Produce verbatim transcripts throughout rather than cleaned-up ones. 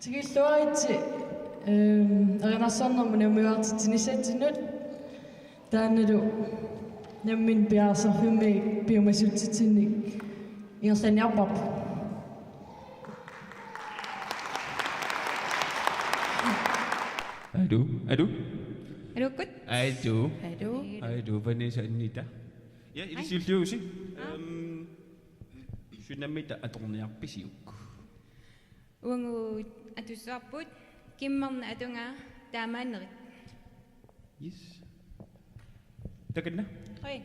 Tikilluaritsi, ehm, erinarsornermut nammineertitsinissatsinnut, taannalu nammineq piareersarfimmi piumassutsitsinnik ingerlanniarparput. Aluu, aluu. Aluukkut. Aluu. Aluu. Aluu, Vanessa Anita. Ja, Hej. Ilisiulliusi. Aa. Ehm, sunammita atorniarpisiuk? Uagut atussuarput Kimmerneq atungaa Taamaannerit. Yes. Takanna. Hej.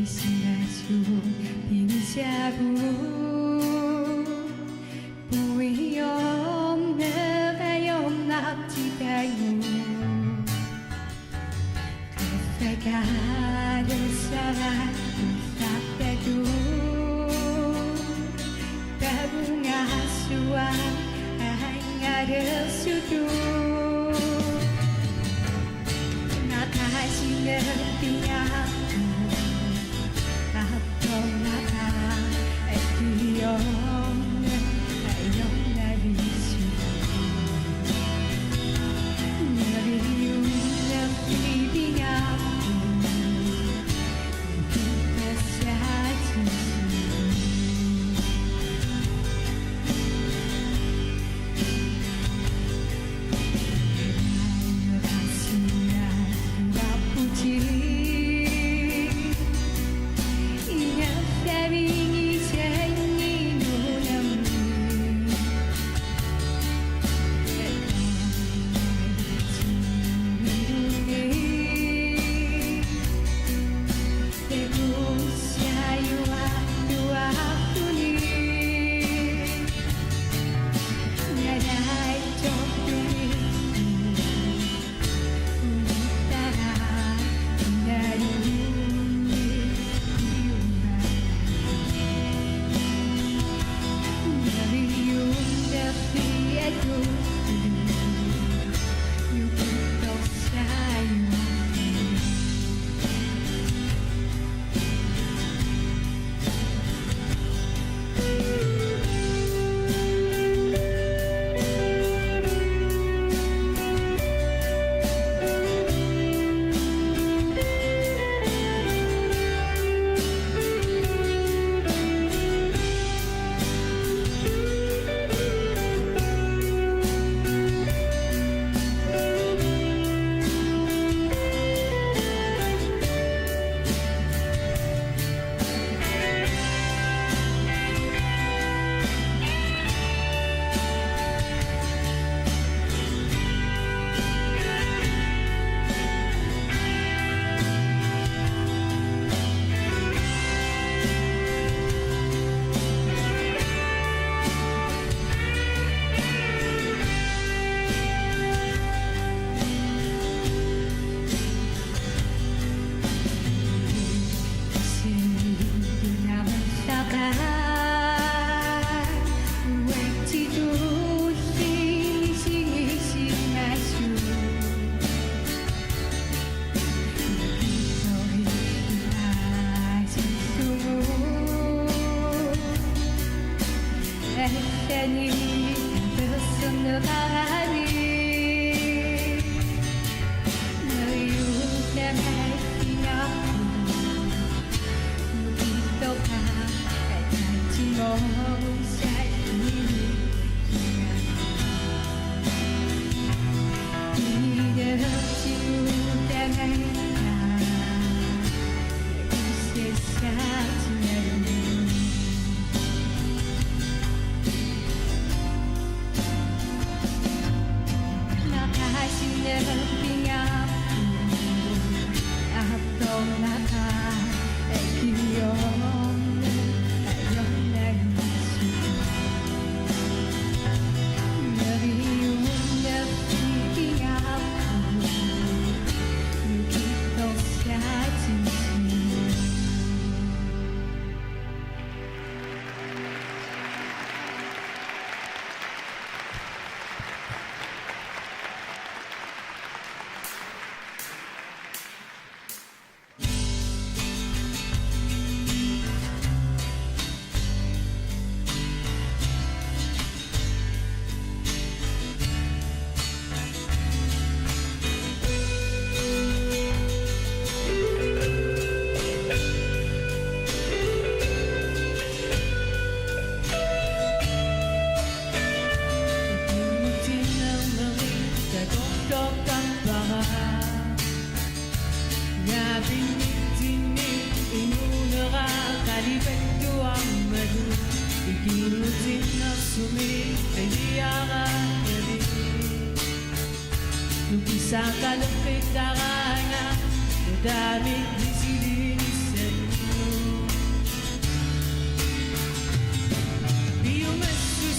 Isinassuun pigisavut puiorneq ajornartitagut. Qaffakaalissara ullartatut pavungaassuaq angalersutu. Maqaasinerpiaq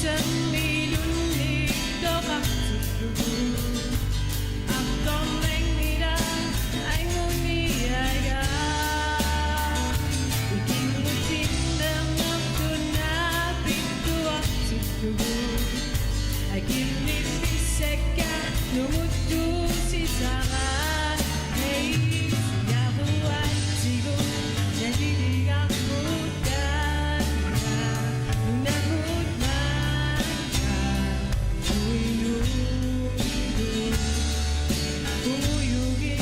Sammilunnittoqartillugu artornanngilaq anguniagaa. Ikinngutinnernertunaapittuartillugu akimmiffissakka nunguttuusisara. Hej, jaruatsigu naliligarput taanna nunamut maanna. Uinuilu umujugi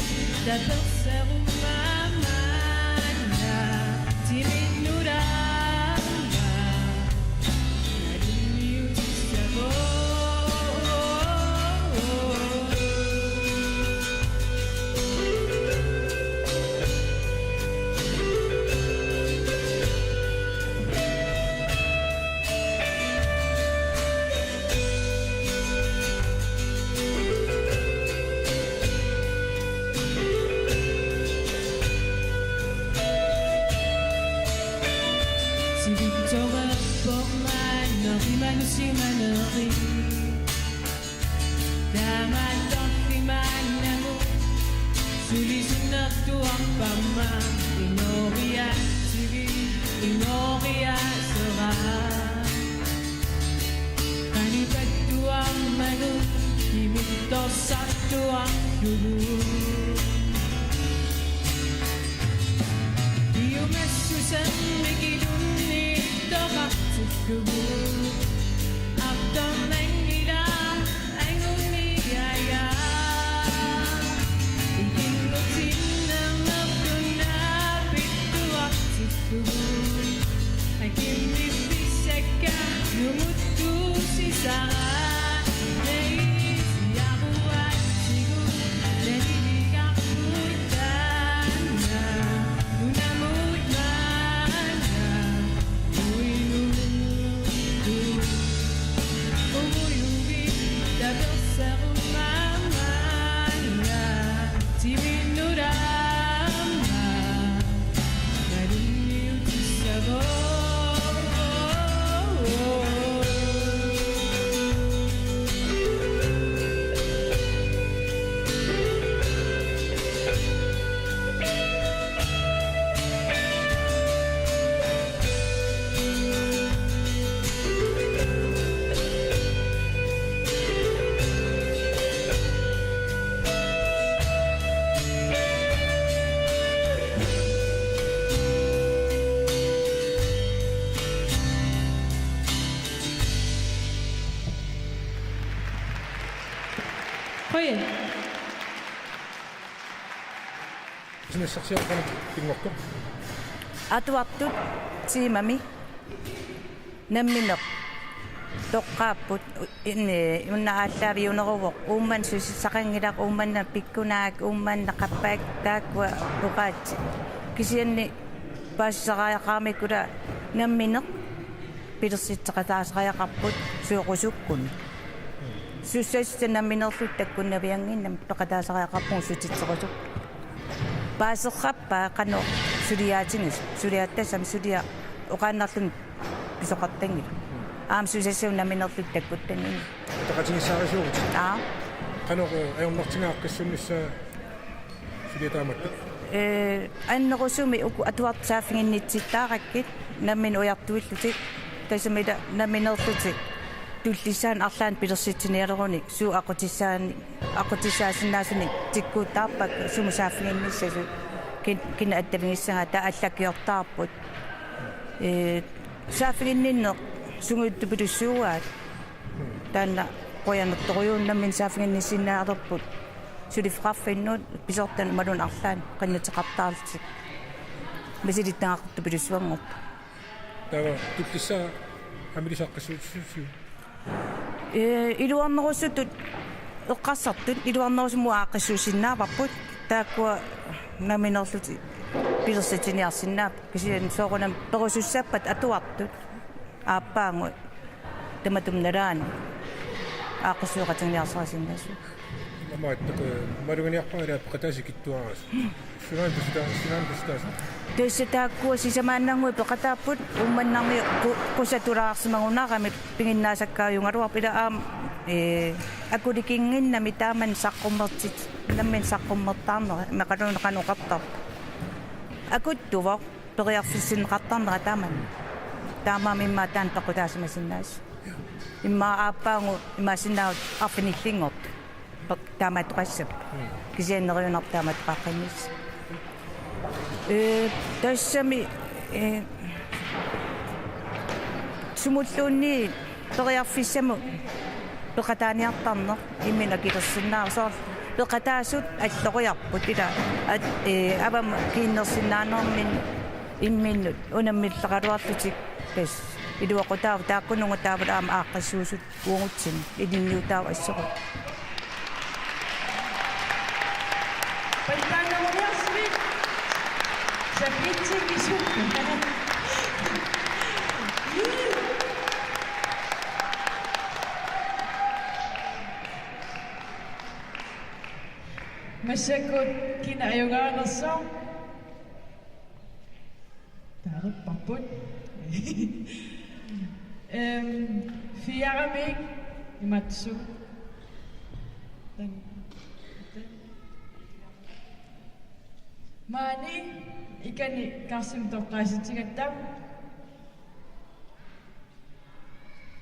taperserumammaanna timinnulaamma. Sivitsoreerpoq maanna imaluunniit simanerit. Taamaattorfimaannamut sulisunnertuarpamma inooriaatsivik inooriaaseraa. Qalipattuarmagu imittorsartuarlugu. Piumassusermik ilunnittoqartillugu artornanngilaq anguniagaa. Ikinngutinnernertunaapittuartillugu akimmiffissakka nunguttuusisara. Hej, jaruatsigu naliligarput taanna nunamut maanna. Uinuilu umujugi taperserumammaanna timinnulaamma nalunniutissavoq. Qujan. Sinassarsiaq qanoq pinngortoq? Atuartut tiimami nammineq toqqaapput. Inni una aallaaviuneruvoq Uummannaq susissaqanngilaq, Uummannaq pikkunaak, Uummannaq qappaak, taakkua oqaatsit. Kisianni paasisariaqaramikkula nammineq pilersitseqataasariaqarput suorusukkuni. Sussassuseq nammineerlutik takkunnaviannginnami peqataasariaqarpugut sutitserusukkut. Paaserpaa qanoq suliaatigisoq, suliaat tassami suliaq oqaannarluni pisoqartanngilaq. Aamma susassaq nammineerlutik takkuttanngilaq. Ataqatigiissaarisuuvutit. Aa. Qanoq, eh, ajornartigaa aaqqissuunnissaa suliaq taamatut? Eh, annerusumik uku atuartut saaffiginnitsittaarakkit nammineq ujartuillutik, tassami ila nammineerlutik tullissaanik arlaannik pilersitsinialeruni suut aqqutissaani-, aqqutissaasinnaasunik tikkuuttaarpakka, sumut saaffiginnissasut, kin-, kina attavigissagaat, taava allakkiortarput. Eh, saaffiginninneq sungiuttupilussuugaat. Taanna qujanartorujuuvoq, nammineq saaffiginnissinnaalerput. Suliffeqarfinnut pisortanut imaluunniit arlaannik qinnuteqartarlutik. Misilittagaqartupilussuanngorpoq. Taava tullissaa amilisaqqissuussiuk? Ee, iluarnerusutut eqqarsartut iluarnerusumut aaqqissuussinnaavarput, taakkua nammineerlutik pilersitsiniarsinnaapput, kisianni soorunami perusussappat atuartut aappaagu tamatuma nalaani aaqqissueqatigiinnarsinnaasut. Maattak, eh, maluginiarpara ilaa peqataasut ikittuarasut. Sunaana pisuta-, sunaana pisutaasut? Tassa taakkua sisamaannannguit peqataapput, Uummannarmiut ku-, kusattulaarsimagunarami piginnaasakkaajungaluarput ilaa aamma, eh, akulikinnginnami taamani saqqummertit-, nammineq saqqummertarnera, immaqaluunniit qanoq oqartarpa. Akuttuvoq periarfissinneqartarnera taamani. Taamaammat immaqa taanna pequtaasimasinnaasut. Immaqa aappaagu imaassinnaavoq arfinillinngortut. Pe-, taamaattoqassapput. Mm. Kisianni neriunarpoq taamaattoqaqqinnissaa. Ee, tassami, ee, sumulluunniit periarfissamut peqataaniartarneq imminut akilersinnaavoq. Soorlu peqataasut alloriarput ilaa, at-, ee, avammut kiinnersinnaanerminni imminnut unammilleqaluarlutik, tassa iluaqutaavoq taakkununnga taavalu aamma aaqqissuussut uagutsinnut ilinniutaavoq assequt. Pattaanneruniarsimik. Sapitsikisuk. Massakkut kina ajugaanersoq? Taaripparput. Ehm, fiaramik imatsu. Tan-, tan-, maani ikani karsimik toqqaasitsigatta.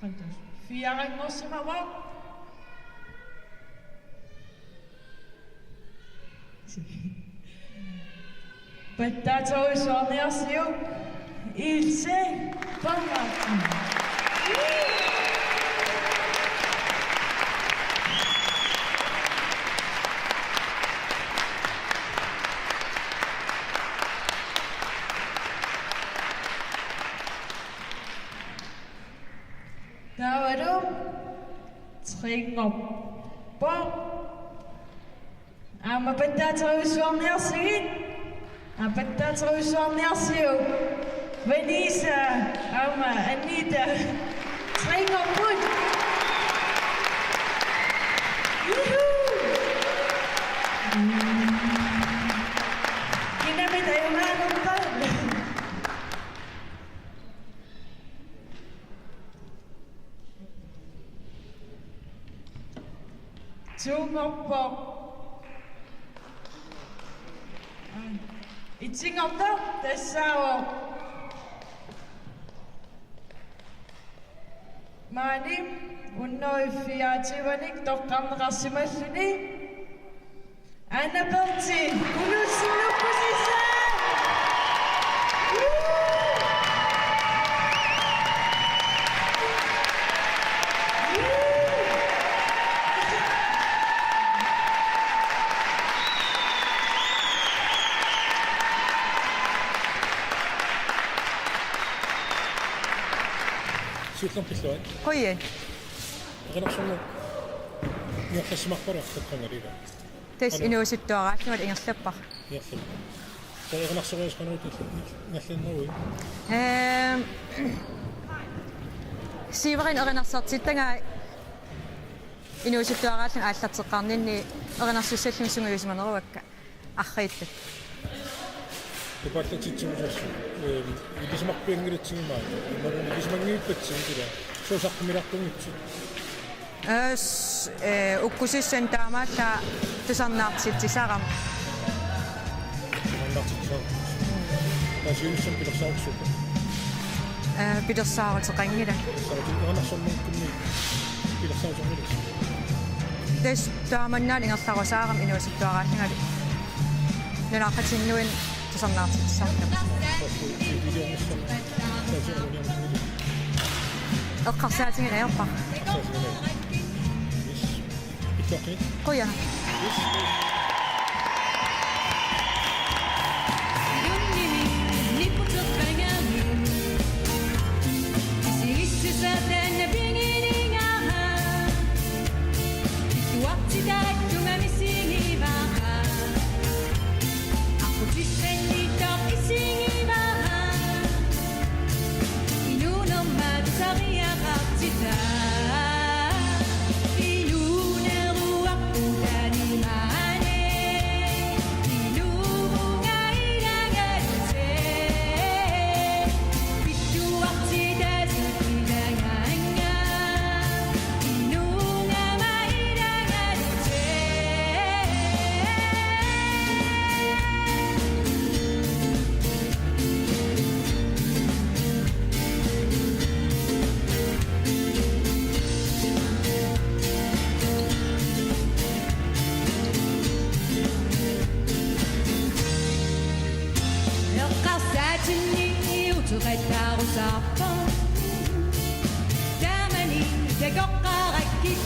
Qantas. Fiaranngorsimavoq. Pattaaterujussuarniarsiuk Ilse Ponga. Taavalu trinngorpoq. Aamma pattaaterujussuarniarsigit. Aa, pattaaterujussuarniarsiuk. Vanessa aamma Anita. Trinngorput. Juhu! Kinamit ajugaanerpa? Toorpoq. Etsinngortoq tassaavoq maani hundrede fireogtyvenik toqqarneqarsimalluni. Anna Berthe, Kunuussinnukkusissaq! Siullermik pilluarit. Qujan. Erinarsorneq ingerlassimarpara toqqangalila. Tassa inuusuttuaraallunga ingerlappara. Ingerlappara. Taava erinarsoreersoq qanoq ingerlanneruit? Ehm, siiverineq erinarsortittagai inuusuttuaraallunga aallarteqqaarninni erinarsussallunga sungiusimaneruakka arriittat. Tupaallatsitsimusassut, ehm, ilisimarpianngilatsigu maani. Imaluunniit ilisimanngippatsigu kila. Soorlu saqqummilaartunngitsut. As, eh, ukkusissani taamaallaat tusarnaartitsisarama. Tusarnaartitsisarama. Taava siunissami pilersaarusuppit? Eh, pilersaaruteqanngilanga. Pilersaaruteqanngilanga. Tassa taamannaana ingerlarusaarama inuusuttuaraallungalu. Nunaqqatinnuinnaq tusarnaartitsisarama. Eqqarsaatigineq ajorpara. Eqqarsaatigineq. Yes. Ittaqi. Qujan. Yes. Nueqattaarussavarput. Taamani takoqqaarakkit.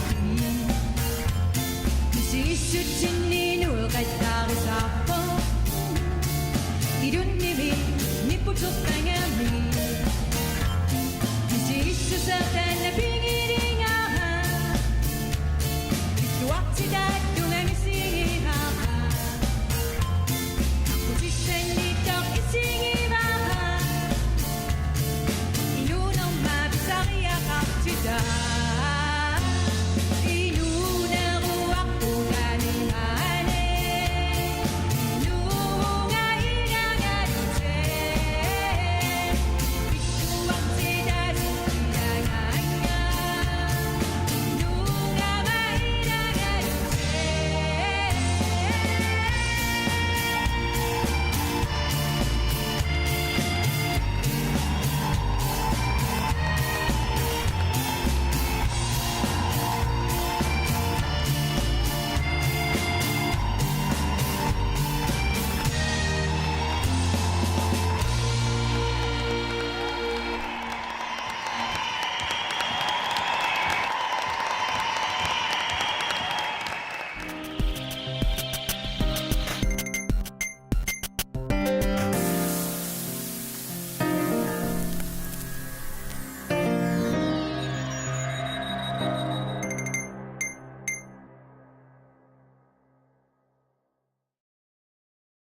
Misissutsinnit nueqattaarussavarput.